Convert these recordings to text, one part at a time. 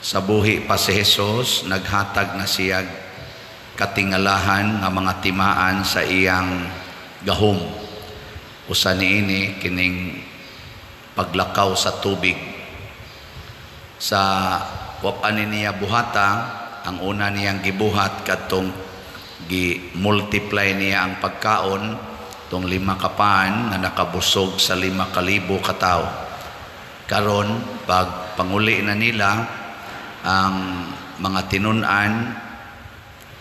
Sa buhi pa si Jesus, naghatag na siya katingalahan nga mga timaan sa iyang gahom. Usa niini kining paglakaw sa tubig. Sa wa pa ni niya buhata, ang una niyang gibuhat kadtong gi-multiply niya ang pagkaon, tong 5 ka pan nga nakabusog sa 5,000 ka tawo. Karon pag panguli na nila ang mga tinun-an,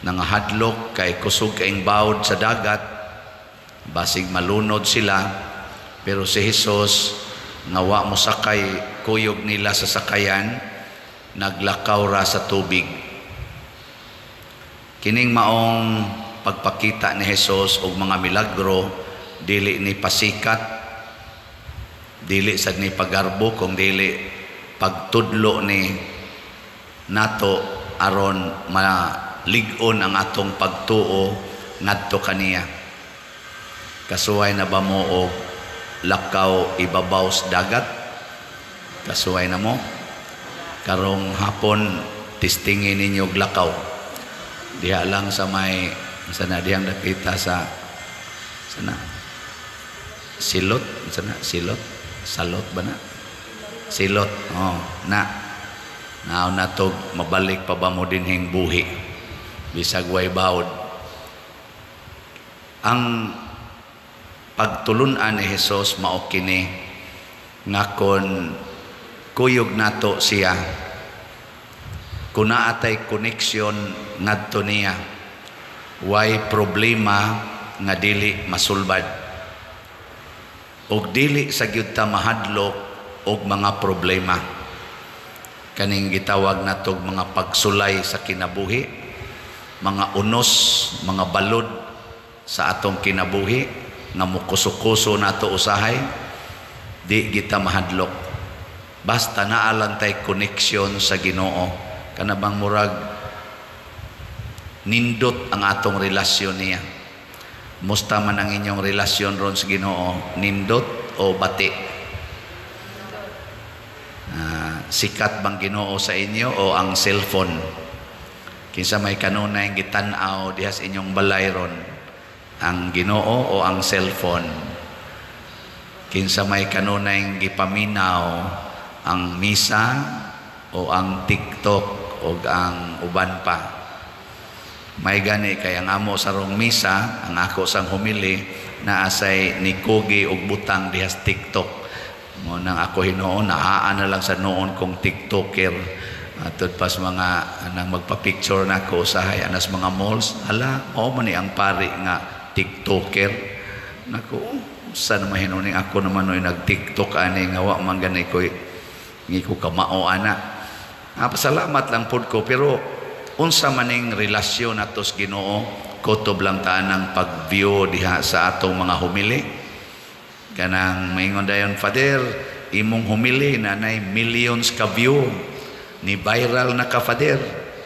nangahadlok kay kusog kaing bawod sa dagat, basig malunod sila, pero si Jesus nga wa mosakay kuyog nila sa sakayan, naglakaw ra sa tubig. Kining maong pagpakita ni Jesus og mga milagro, dili ni pasikat, dili sad ni pagarbo, kung dili pagtudlo ni nato aron malig-on ang atong pagtuo ngadto kaniya. Kasuway na ba mo og lakaw ibabaw sa dagat? Kasuway na mo? Karong hapon testingin ninyo og lakaw. Diha lang sa may sana dihang dapita sa sana silot, sana silot, salot ba na? Silot. Oh, na. Nao na to, mabalik pa ba mo dinhing buhi? Bisag way bawod. Ang pagtulun-an ni Jesus mao kini nga kon kuyog nato siya, kun naa tay connection ngadto niya, way problema nga dili masulbad ug dili sa gyud ta mahadlok og mga problema. Kaning gitawag natog mga pagsulay sa kinabuhi, mga unos, mga balod sa atong kinabuhi nga mukuso-kuso nato usahay, di kita mahadlok basta naa lang tay connection sa Ginoo. Kana bang murag nindot ang atong relasyon niya. Musta man ang inyong relasyon ron sa Ginoo? Nindot o bati? Sikat bang Ginoo sa inyo o ang cellphone? Kinsa may kanunay gitan-aw diha sa inyong balay ron? Ang Ginoo o ang cellphone? Kinsa may kanunay gipaminaw, ang misa o ang TikTok o ang uban pa? May gani kay ang amo sa rong misa, ang ako sang humili, naasay nikugi og butang diha sa TikTok. Mo nang ako hinuon, naa na lang sa noon kong TikToker. Atud pas mga anang magpa-picture na ako usahay anas mga malls, hala, mao man ni ang pari nga TikToker. Nako, sa naman hinuon ako naman oy nag-TikTok ani nga wa man gani koy ngi ko kamao ana. Pasalamat lang pud ko, pero unsa maning relasyon nato sa Ginoo, kutob lang ta ang pag-view diha sa atong mga humili. Kanang maingon dayon, "Father, imong humili nanay millions ka view, ni viral na ka, Father."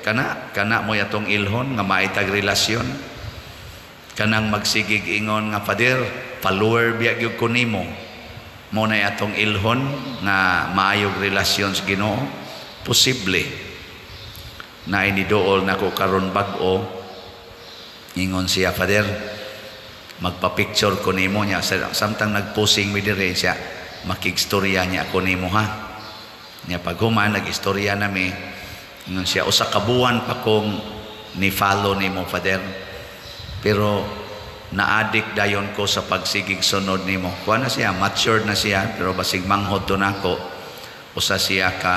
Kana kana mo atong ilhon nga maitag relasyon. Kanang magsigig ingon nga, "Father, follower biya gyud ko nimo." Mo na atong ilhon nga maayog relasyon sa Ginoo? Posible. Na inidool nako karon bag-o, ingon siya, "Father, magpa-picture ko nimo." Niya samtang nagposing mi dire siya, "Makigstorya niya ako nimo ha." Niya pag human nag-istorya nami, ingon siya, "Usa ka buwan pa kong ni-follow nimo, Father, pero na-addict dayon ko sa pagsigig sunod nimo." Kuan na siya, matured na siya, pero basig manghod to nako. Usa siya ka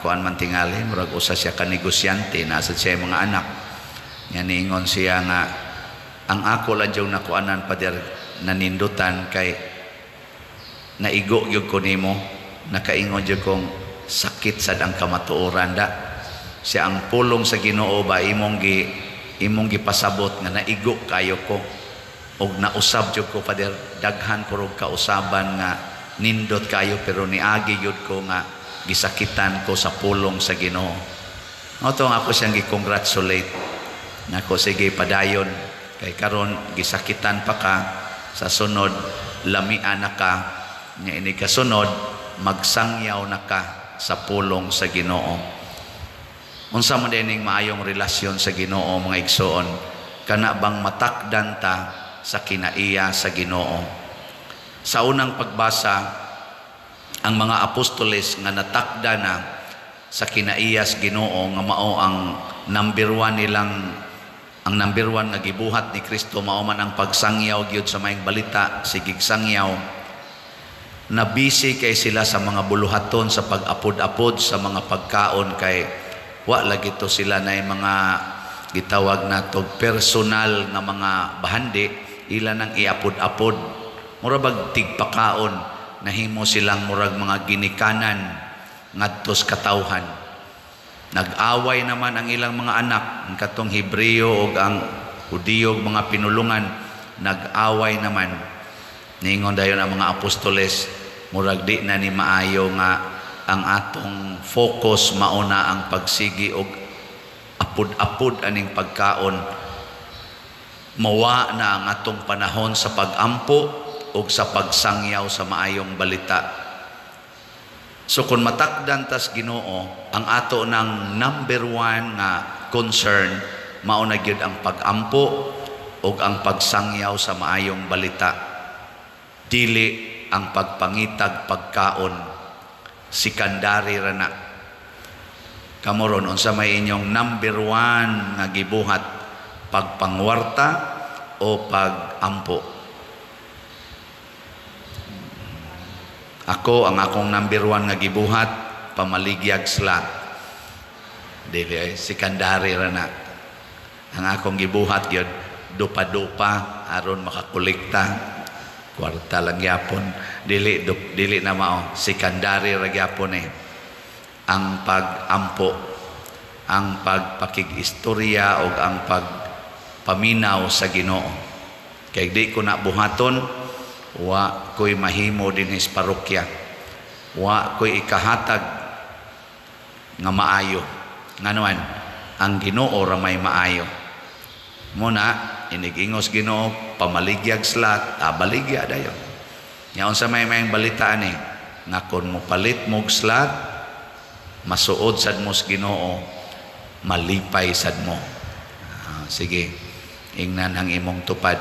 kuan man tingali, murag usa siya ka negosyante, nasa siya mga anak. Nya niingon siya nga, "Ang ako lang jud nakuanan, Father, nanindutan kay naigo gyud ko nimo, nakaingon jud kong sakit sad ang kamatuoran da." Siya ang pulong sa Ginoo ba imong gipasabot nga naigo kayo ko og nausab jud ko, Father, daghan ko rog kausaban nga nindot kayo, pero niagi gyud ko nga gisakitan ko sa pulong sa Ginoo. Mao to ako siyang gi-congratulate nako, "Sige, padayon, kay karon gisakitan pa ka, sa sunod lamian na ka nya, ini kasunod magsangyaw na ka sa pulong sa Ginoo." Unsa man dining maayong relasyon sa Ginoo, mga igsoon? Kana bang matakdan ta sa kinaiya sa Ginoo. Sa unang pagbasa, ang mga apostoles nga natakda na sa kinaiyas Ginoo, nga mao ang number one nilang, ang number one nga gibuhat ni Kristo mao man ang pagsangyaw gyud sa maayong balita, sigig sangyaw. Na busy kay sila sa mga buluhaton sa pag-apod-apod sa mga pagkaon, kay wa lagi to sila na mga gitawag nato personal nga mga bahandi, ila nang iapod-apod, mura bag tigpakaon. Nahimo silang murag mga ginikanan ngadto sa katawhan. Nag-away naman ang ilang mga anak, ang katong Hebreo ug ang Hudiyo, mga pinulungan, nag-away naman. Ningon dayon ang mga apostoles, murag di na ni maayo nga ang atong focus mauna ang pagsigi og apod-apod aning pagkaon. Mawa na ang atong panahon sa pag-ampo ug sa pagsangyaw sa maayong balita. So kung matakdan tas Ginoo, ang ato ng number one nga concern mao na gyud ang pag-ampo ug ang pagsangyaw sa maayong balita. Dili ang pagpangitag pagkaon, secondary ra na. Kamo ron, unsa may inyong number one nga gibuhat, pagpangwarta o pagampo? Ako, ang akong number one nga gibuhat, pamaligyag slot. Dili ay secondary ra na. Ang akong gibuhat gyud, dupa-dupa aron makakolekta kwarta lang gyapon. Dili na mao, secondary ra gyapon eh. Ang pag-ampo, ang pagpakig-istorya o ang pagpaminaw sa Ginoo. Kay di ko na buhaton, wa ko'y mahimo dinhi sa parokya. Wa ko'y ikahatag nga maayo. Nganuan, ang Ginoo ra may maayo. Muna, inigingos Ginoo, pamaligyag slot, baligya dayon. Nya unsa may mayang balitaan eh, nga kon mo palit mog slot, masuod sad mo sa Ginoo, malipay sad mo. Sige, ingnan ang imong tupad,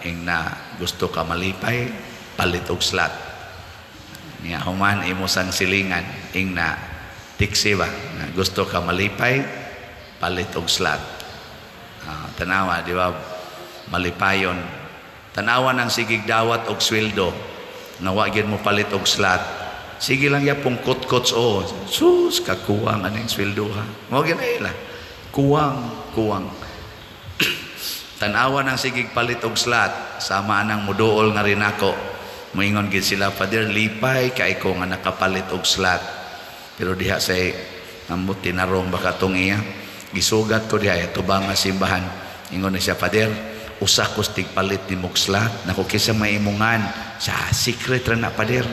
ingna gusto ka malipay, palit og slot. Nya human imo sang silingan, ingna tiksi ba, gusto ka malipay, palit og slot. Tanawa, di ba? Malipayon. Tanawa ng sigig dawat og sweldo, nga wa gyud mo palit og slot. Sige lang yapong kot-kots o. Sus, kakuwang aning sweldo ha. Mao gyud na ila. Kuwang, kuwang. Tanawa ng sigig palit og slot, sama anang muduol nga rin ako. Moingon gid sila, "Father, lipay kay ko nga nakapalit og slot." Pero diha say ambot tinarong baka tong iya. Gisugat ko diha tubang nga simbahan. Ingon na siya, "Father, usa ko tigpalit ni mog slot. Nako, kinsa may imungan sa secret ra na, Father."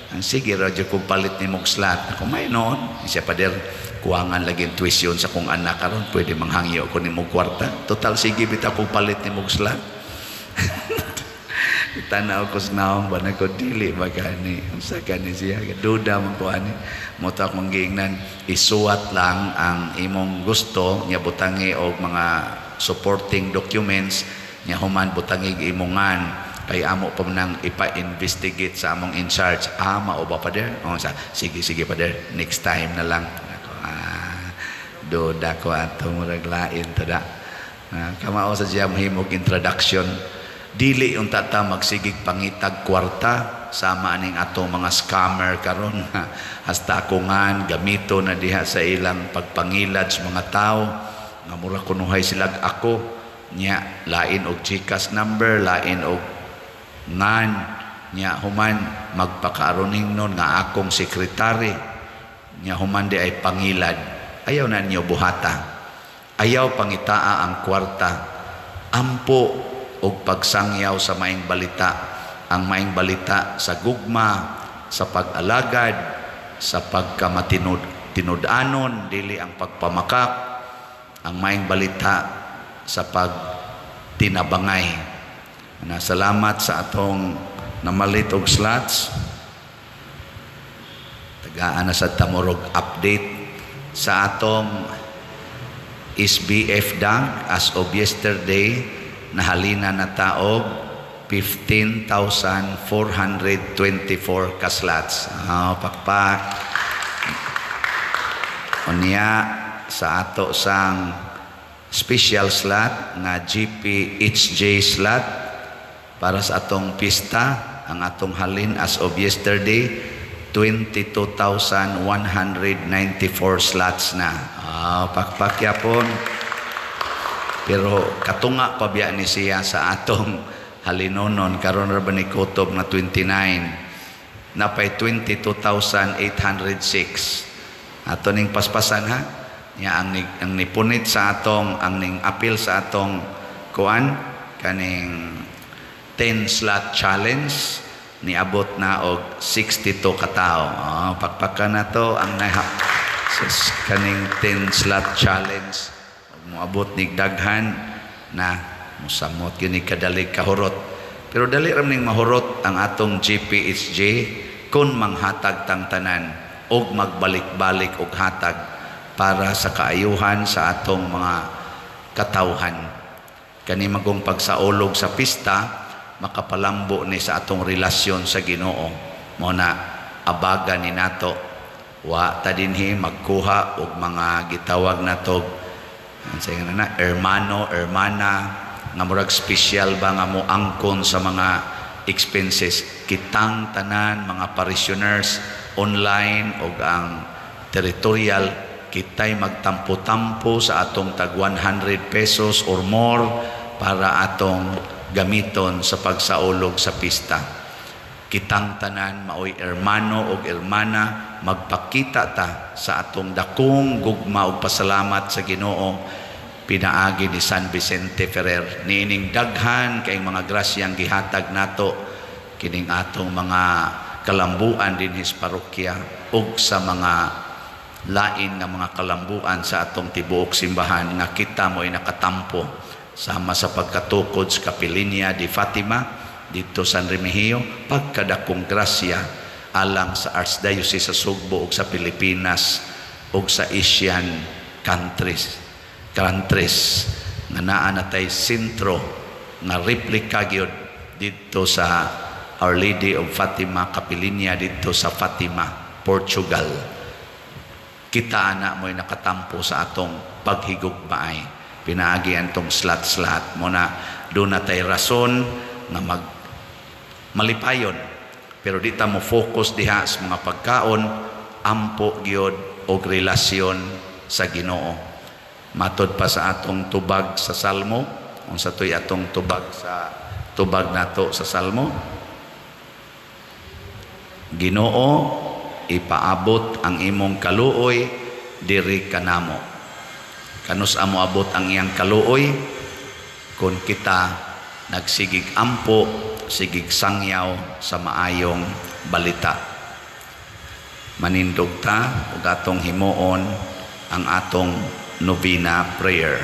Ang sige ra jud kog palit ni mog slot. Ako may noon. Siya, "Father, kuwangan lagi ang tuition sa kong anak karon, pwede manghangyo ko nimo kwarta. Total sige bitaw kog palit ni mog slot." Tanaw ko sa naong ba na ko, dili ba gani? Unsa gani siya? Duda man ko ani. Mo to akong giingnan, isuwat lang ang imong gusto nya, butangi og mga supporting documents nya, human butangi imongan kay amo pa man nang ipa-investigate sa among in charge. "Ah, mao ba, Father?" "Oh, sa sige, sige, Father, next time na lang." Ako, duda ko ato, murag lain tada. Kamao sa siya mahimog introduction. Dili unta ta magsigig pangitag kwarta sama aning atong mga scammer karon. Hasta ako ngan gamito na diha sa ilang pagpangilad sa mga tao nga mura kunuhay sila ako nya, lain og GCash number, lain og ngan nya, human magpakaaroning nun nga akong sekretary nya, human di ay pangilad. Ayaw na ninyo buhata, ayaw pangitaa ang kwarta. Ampo og pagsangyaw sa maayong balita, ang maayong balita sa gugma, sa pag-alagad, sa pagkamatinud tinud-anon, dili ang pagpamakak, ang maayong balita sa pagtinabangay. Na salamat sa atong namalit og slots. Tagaan na sa tamorog update sa atong SBF Dag as of yesterday, nahalina na ta og 15,424 ka slots. Oh, pakpak. Unya sa ato sang special slot nga GPHJ slot para sa atong pista, ang atong halin as of yesterday, 22,194 slots na. Ah, pakpak yapon. Pero katunga pa biya ni siya sa atong halinonon. Karon ra ba ni kutob na 29, napay 22,806 ato ning paspasan, ha. Nya ang nipunit sa atong, ang ning apil sa atong kuan kaning 10 slot challenge, niabot na og 62 katao. Oh, pakpakan na to ang naha sa kaning 10 slot challenge. Ug moabot nig daghan na, musamot gyud ni kadalig kahurot. Pero dali ra ning mahurot ang atong GPHJ kung manghatag tang tanan og magbalik-balik og hatag para sa kaayuhan sa atong mga katawhan. Kani magong pagsaulog sa pista, makapalambo ni sa atong relasyon sa Ginoo. Mao na abaga ni nato, wa ta dinhi magkuha og mga gitawag nato, unsa nga na, hermano, hermana, nga murag special ba nga mo angkon sa mga expenses. Kitang tanan mga parishioners online og ang territorial, kitay magtampo-tampo sa atong tag 100 pesos or more para atong gamiton sa pagsaulog sa pista. Kitang tanan maoy hermano og hermana, magpakita ta sa atong dakong gugma ug pasalamat sa Ginoo pinaagi ni San Vicente Ferrer niining daghan kay mga grasyang gihatag nato kining atong mga kalambuan dinhi sa parokya ug sa mga lain nga mga kalambuan sa atong tibuok simbahan nga kita mo'y nakatampo sama sa pagkatukod sa Kapilinya di Fatima dito San Remigio, pagkadakong grasya alang sa Archdiocese sa Sugbo ug sa Pilipinas ug sa Asian countries nga naa na tay sentro nga replika gyud didto sa Our Lady of Fatima Kapilinya didto sa Fatima, Portugal. Kita ana mo'y nakatampo sa atong paghigugmaay pinaagi antong slot-slot. Mao na duna tay rason nga mag malipayon, pero di ta mo focus diha sa mga pagkaon. Ampo gyud og relasyon sa Ginoo. Matod pa sa atong tubag sa Salmo, unsa to'y atong tubag sa tubag nato sa Salmo? Ginoo, ipaabot ang imong kaluoy diri kanamo. Kanus-a moabot ang iyang kaluoy? Kung kita nagsigig ampo, sigig sangyaw sa maayong balita. Manindog ta ug atong himuon ang atong novena prayer.